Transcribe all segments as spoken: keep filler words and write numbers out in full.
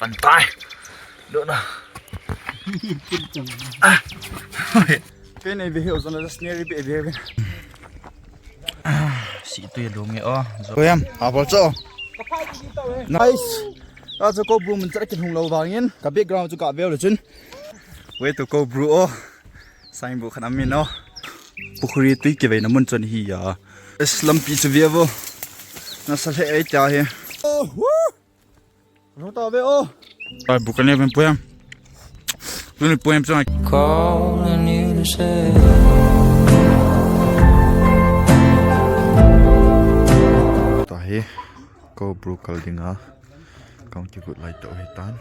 Pan tai. Dona. Kei nei ve hi o zona scenery be ve ve. Si tu ye lunge o. Ko yam, a bol cho. Nice. A cho ko bru mun chara kin hung lo vangin. Ka background chu ka veu le chun. Wei tu ko bru o. Sang bu khan amin o. Pukhuri tui kiveina mun chun hi ya. Es lampi chu ve vo. Nasa le ai ta he. Oh, woo. Lo ta ve o. Ai, bu kan ne ven poem. Tuni poem chang. Calling you to say. Ta hi, ko bru kal dinga. Kong ki gut lai to hi tan.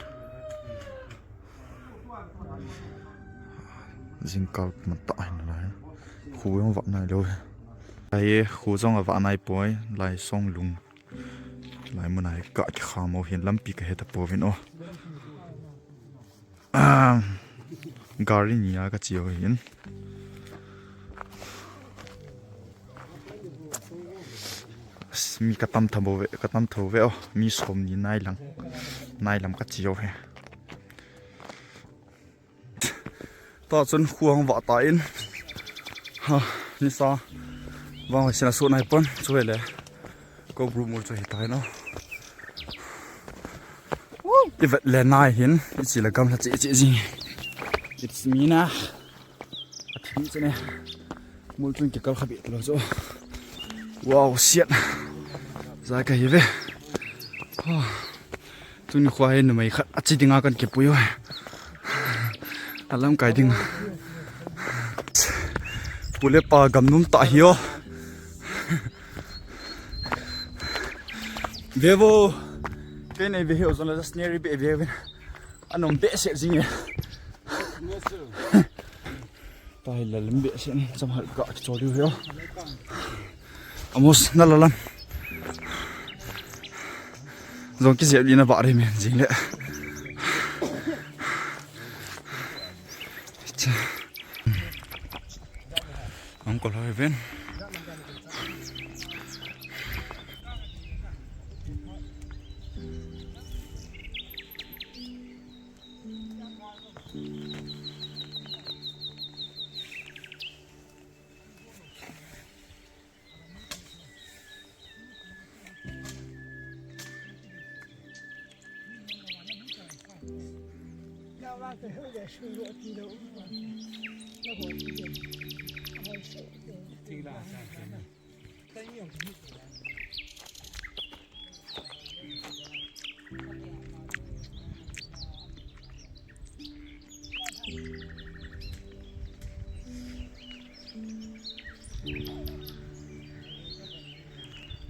Jingkal mata hin lai. Khu jong va nai lo. Ai, khu jong va nai poi, lai song lung. Lai mun a hi ka kikham u hin lampi ka he ta pouvin o. Ah, gari ni a ka chi u hin. Mi ka tam tho ve, ka tam tho ve o. Mi som ni nai lang. Nai lam ka chi u hi. Ta chun khuang va ta in. Ha, nisa. Vang sina su nai pon, chu le. Ko bru mur chu hi ta no. I vet le nai hin, i chi le gam la chi chi ji. It's me na. A thim chu ne. Mul chun kikal kha bit lo chu. Wow, siat. Za ka hi ve. Oh. Tuni khua hi numei khat a chi dinga kan kipui u. A lamkai ding. Pu le pa gamnum ta hi o. Ve vo. Kei nei ve hi o zona scenery be ve ve. Anom behseh jing e. Ta hi lalam behseh in, cham hal ka kichol diu hi o. Amos na lalam. Jong kijep lina ba re men jing le. Ang ko loi ven.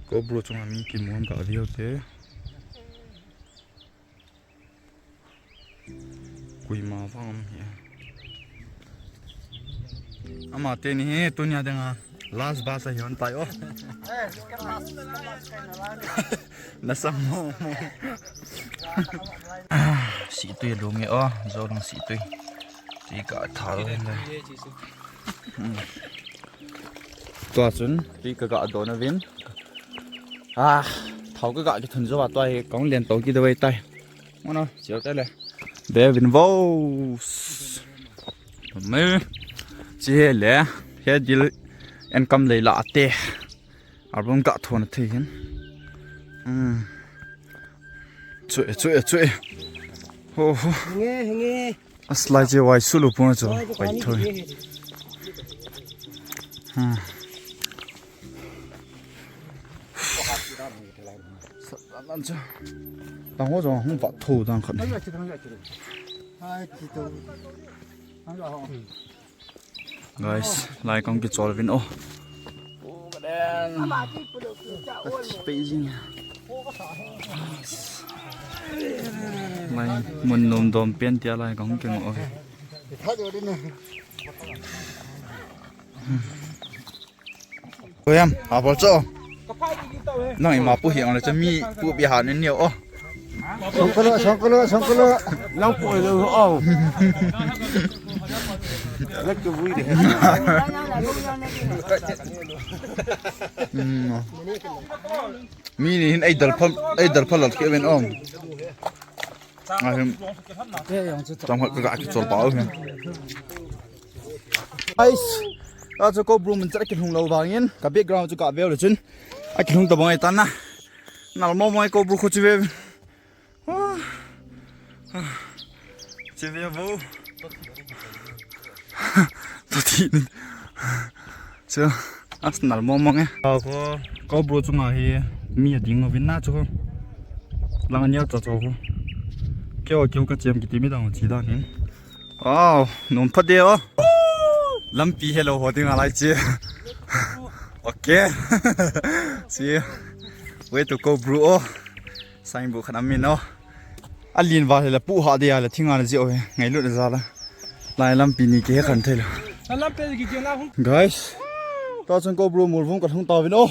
Ko bro chunga mi kimu am ka view te. Koima vang am hi. Ama teni hi tunia dinga last bus ahi hon tai o. Na sam mo mo. Ah, si tui lung e o, jo lung si tui. Ti ka tha lo hin. Hmm. Tua chun, ti ka ga don a vin. Ah, thau ka ga kithun jo va tua hi kong len to ki dawai tai. Mano, chiu te le. Be vin vo. Me. Chi he le. He dil en kam lei la te. Album ka thon thei hin. Hmm. Chu e, chu e, chu e. Ho, ho. Nge, nge. Aslai che wai sulu pon chu. Wai thoi. Hmm. Sa, sa, sa, sa. Tang ho jong hung va tho dang khat. Guys, lai kong kichol vin o. Ka chi pe jing. Lai mun nom dom pen tia lai kong kingo. Ko yam, a bol cho. Nang ima pu hi ang le cha mi pu bi ha ni ni o. Songkolo, songkolo, songkolo. Nang pu le o. Lek tu vui de. Hmm. Mi ni hin ei dal pha, ei dal pha lal ke ven ong. Ahin. Tam khat ka ga kichol pau hin. Guys, achu Koubru mun chat akilhung lou vangin ka background chu ka veu le chun akilhung tabang ai tan na. Nal mo mo Koubru khu chu ve. Che ve vo. To ti ni. Che as nal mo mo nge. Ko Koubru chunga hi mi ading uvin na chu. Lang anial cha cho ko. Keo keo ka chem kiti mi dang chi dan hin. Wow, nom pha de o. Lampi hello ho ding alai che. Okay. See. Way to Koubru o. Signboard khat amin o. Alin val hela pu ha dia la thinga na jio he. Ngailut na jala. Lai lampi ni ke khan thelo. Guys. Ta chun Koubru mul vum ka lhung ta vin o.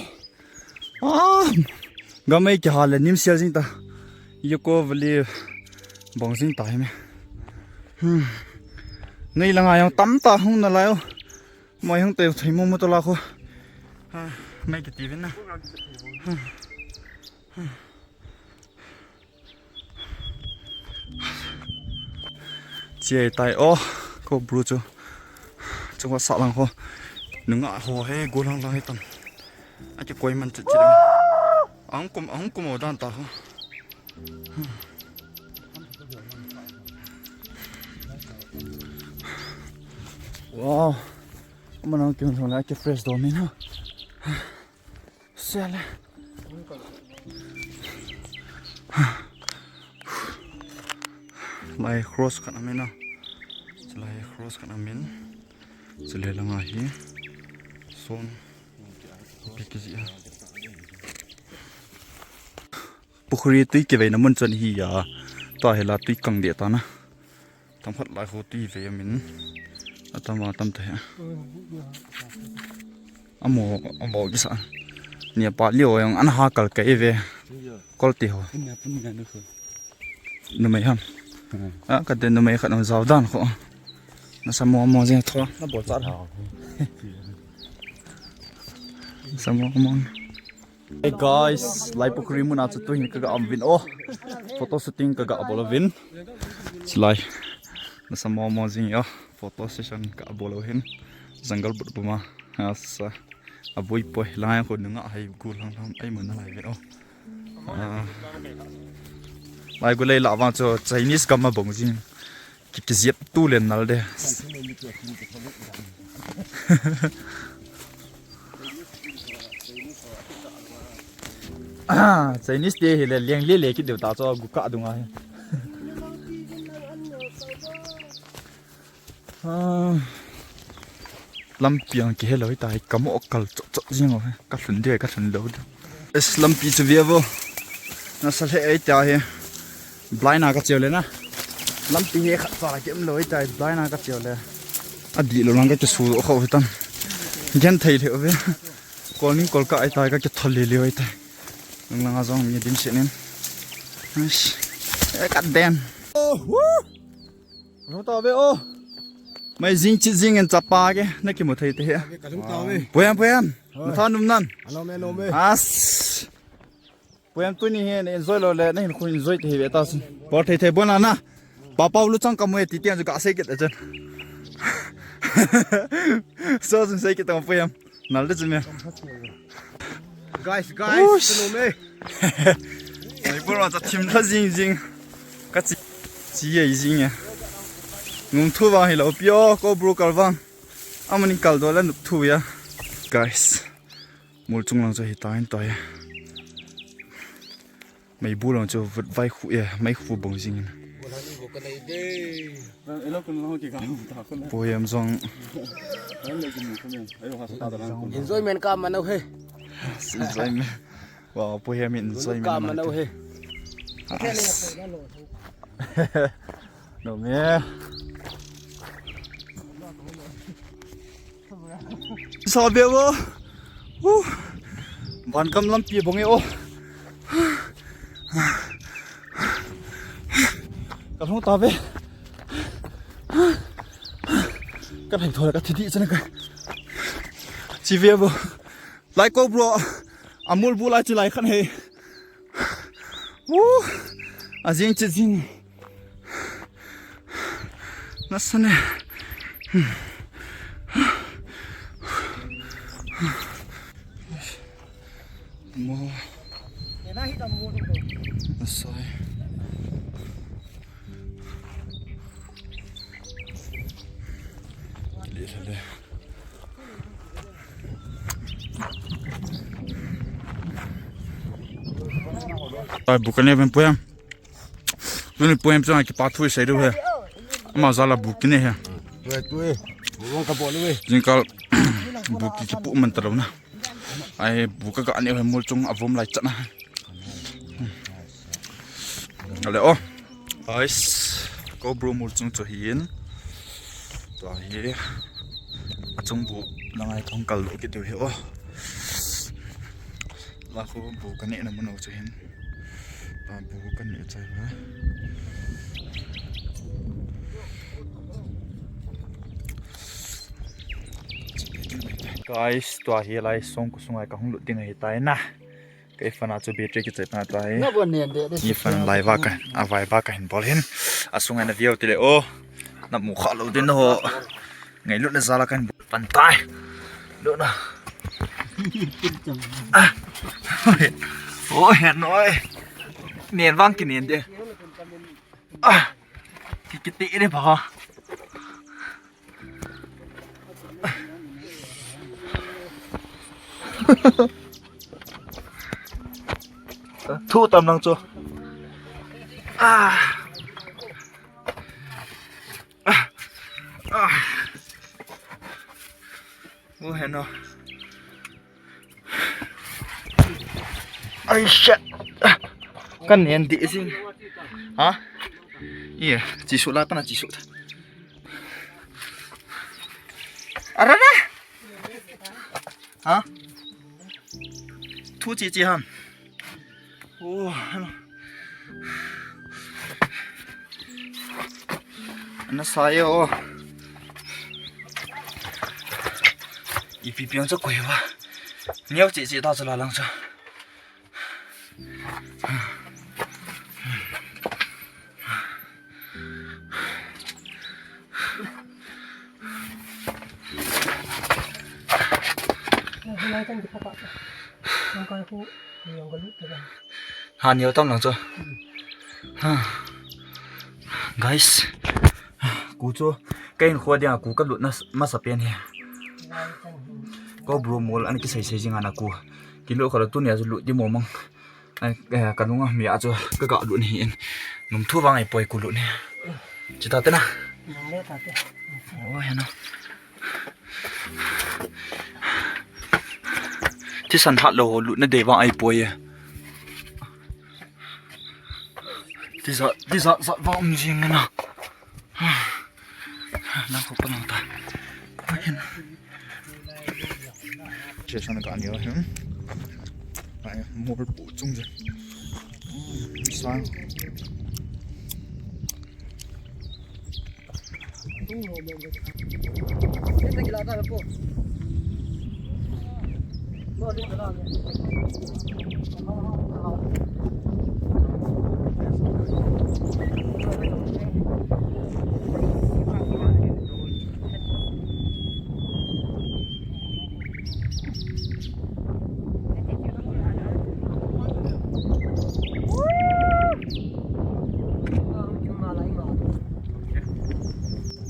Ah. Gamai ke ha le nim sial jing ta. Yoko vali bong jing ta hi me. Hmm. Nei langa yang tam ta hung na lai o. Mai hung te thei mo mo to la ko. Ah, mai ke ti vin na. Chia tai o, Koubru chu. Chunga sa lang ho. Nunga ho he go lang lang he tan. Aki koi man chi chi. Ang kum, ang kum o dan ta ho. Wow. Mana ki hon la ki fresh do min ha. Sele. Lai cross kan amin na. Lai cross kan amin. Sele langa hi. Son. Ipi kiji a. Pukhuri tui kiveina mun chun hi ya. Tua hela tui kang de ta na. Tam khat lai ho tui ve amin. Atam atam te. Amo, amo kisa. Ni pa lio yang an ha kal kai ve. Kol ti ho. Numei ham. A ka de numei khat na jao dan ko. Na samo mo jing tho. Na bol cha. Samo mo. Hey guys, Laipukhuri muna chu tuhin ka ga um vin o. Photo shooting ka ga bol vin. Chilai. Na samo mo jing o. Photo session ka bol hin. Jungle book buma. Asa. Abui poi lai ko nunga hai gu lang lang ai mun lai ve o. Ah. Lai gu lei la vang chu Chinese gam a bong jing. Ki, kiziep tu len nal de. Ah, Chinese te hi le liang le le ki deu ta cho gu ka dunga hi. Ah. Lampi ang kihe lou tai, ka mo kal chok chok jing o, ka lhun de, ka lhun lou de. Es lampi chu ve vo. Na sa le ai ta he. Blind na ka cheu le na. Lampi he khat cha la kem lou tai, blind na ka cheu le. A di lo lang ka ke su kho tan. Gen thei le ve. Kol ning kol ka ai tai ka ke thol le le ai tai. Lang lang a jong mi dim se nin. Eish. E ka den. Oh, woo. Lhung ta ve o. Mai jing chi jing en chapa ke. Na kimu thei te he. Ka lhung ta ve. Poem, poem. Hoi. Na tha num nan. Ano me, no me. As. Poem tuni he na enjoy lou le, na hin khu enjoy te he ve ta sin. Bol thei thei bon la na. Papa lu chang ka mu e ti tian chu ka sei kit a chen. So sun sei kit ta poem. Nal de chu me. Guys, guys, ush. Kanu me. Mai bol ma cha thim tha jing jing. Ka chi, chi ye jing ya. Ngum thu vang hi lo pio, ko bro kal vang. Amani kal do la nup thu ya. Guys. Mol chung lang cha hi ta hin to ya. Mai bu lang chu vut vai khu e, mai khu bong jing in. Poem jong. Enjoyment ka mano he. Enjoyment. Wow, poem enjoyment ka mano he. No me. Sa ve vo. Uh. Van kam lampi bong e o. Ka lhung ta ve. Ka lhai thole ka thi di chana ka. Chi ve vo. Lai ko bro. Amul bu lai chi lai khan he. Uh. A jing chi jing. Nasa ne. Mo. Nasa. Le, le, le. Ai, bu kane pen puem. Tuni puem chang kipa thu sei diu he. Ama jal a bu kine he. Tui, tui. Bu ka bol diu he. Jingkal bu ki kipu man talou na. Ai, bu ka ga ne he mol chung avom lai chan na. Ale o. Guys, ko bro mol chung chu hin. Tua hi. Achung bu na ngai kong kal lo ki diu he o. La ko bu ka ne na mun o chu hin. Tua bu ka ne chai ba. Guys, tua hi lai song ko sungai ka hung lut ding ahi tai na. Kei phone a chu battery kichai ta ta hi. Na bon nen de, de. Ni phone lai va ka, a vai va ka hin bol hin. A sunga na view ti le o. Na mu kha lo din ho. Ngailutna jal a ka hin bol pan tai. Lo na. Ah. Oi, oi, noi. Nen vang kinen de. Ah. Ki, kiti de ba. Thu tam lang chu. Ah. Ah. Ah. Oh, heno. Ai, shit. Kan nen di sing. Ha? Iya, chisu la pana chisu. Arara. Ha? Thu chi chi han. Oh, hello. Ana sa ye o. Ipi piang cha koi ba. Niau chi chi ta cha la lang cha. Ha, niau tam lang chu. Ha. Guys, ku chu ka in kho dia ku ka lut na masa pen hi. Ko bro mol an kisai sai jing ana ku. Kilo kho la tu nia chu lut di mo mang. Ai, eh, ka nunga mi a chu ka ga lut ni in. Num thu vang ai poi ku lut ni. Chi ta te na. Nang le ta te. Oh, he na. Thisan hat lo lut na de vang ai poi e. Tisa, tisa, sa vang um jing na. Nang ko pa nang ta. Akin. Che san ka ni o hin. Ai, mol pu chung je. Sang.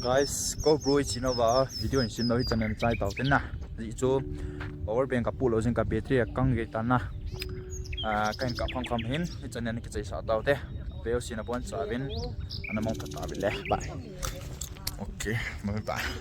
Guys, ko bro i chin uva video in sin lo hi channel chai tau tin na. Ji chu power bank ka pu lo jing ka battery a kang ge ta na. Ah, ka in ka phang kham hin hi channel ki chai sa tau te. Veo sin a bon sa vin ana mong ta ta vin le. Bye. Okay, bye bye.